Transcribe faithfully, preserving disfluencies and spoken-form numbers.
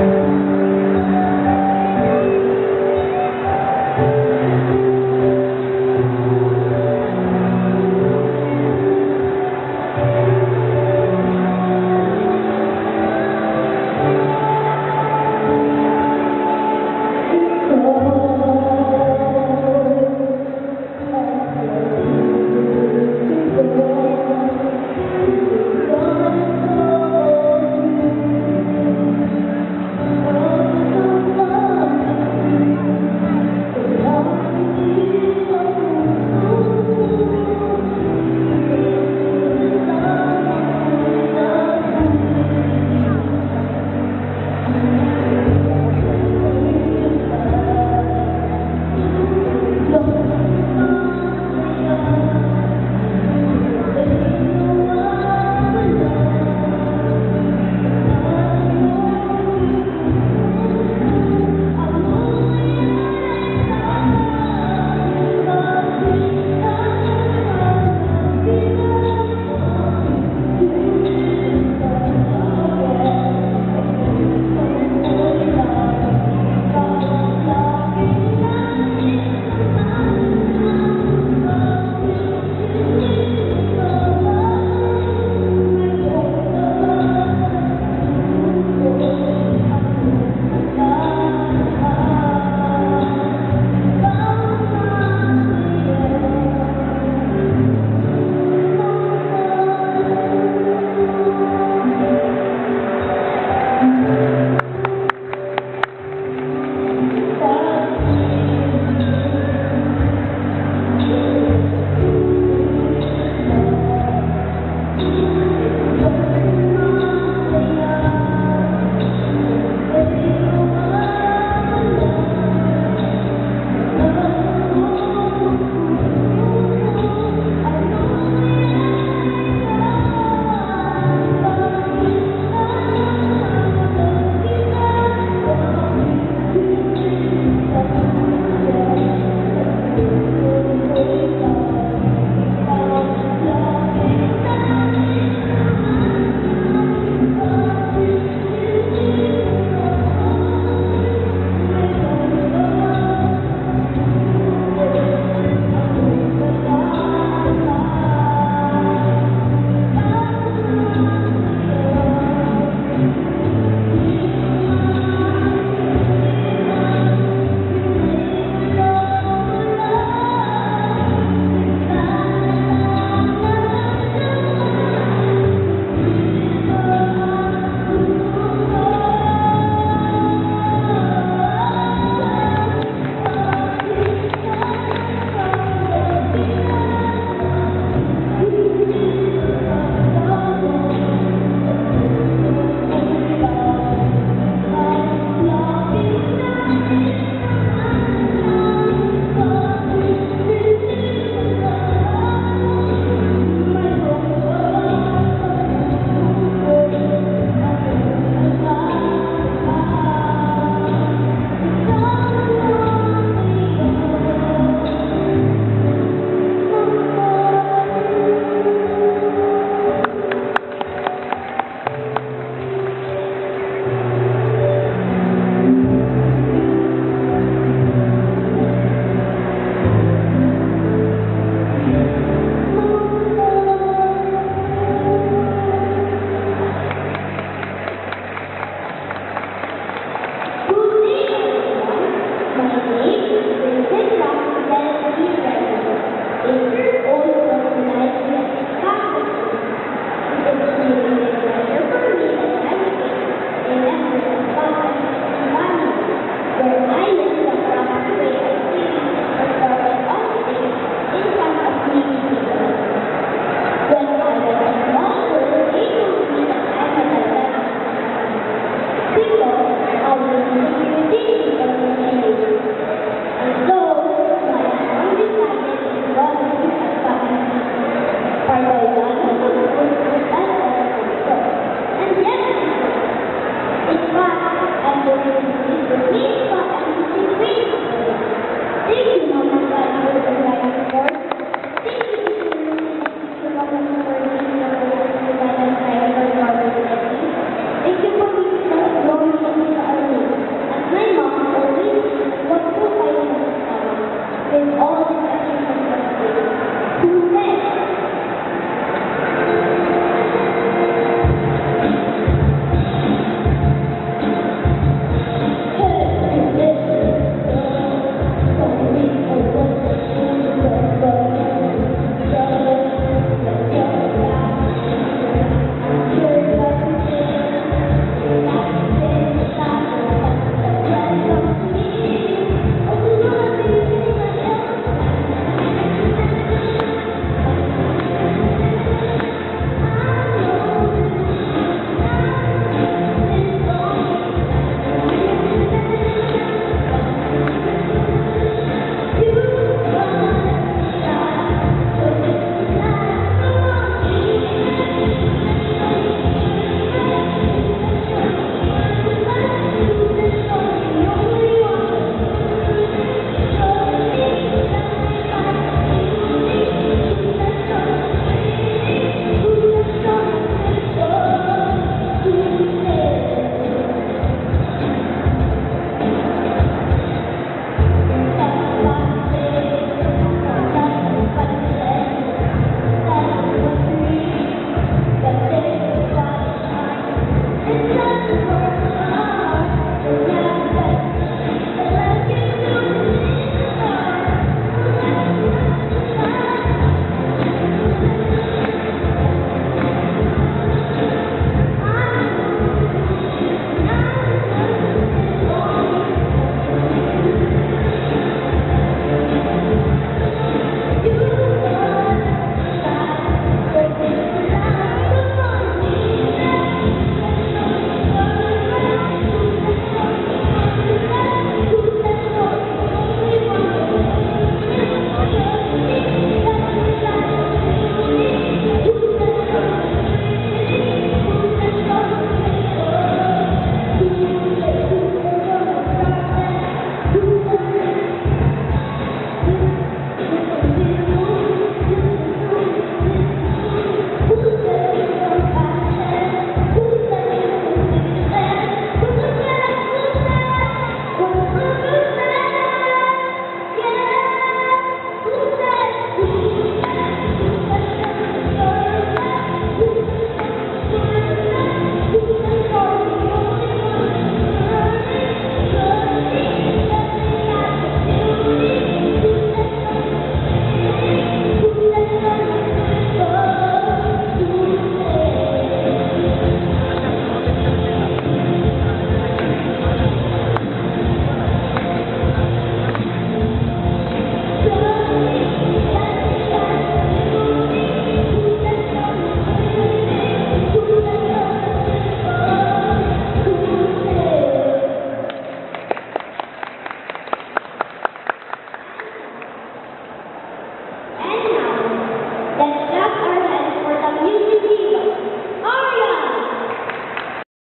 Good day, everyone. My name is Vincent Rafael P. Reyes, eight years old from Vinalia, Capital City. It is really a pleasure for me that I am here in Empress Patas, Iloilo, where I learned the proper way of singing the Torah on stage in front of many people. When I was a small girl, they told me that I'm a talent. Because I was singing in the street. And so, my mom decided to call me a Spanish. But I got into school and also. And yes, in fact, I'm going to sing with me, but I'm singing great. Thank you, Mom and Dad, for the nice support.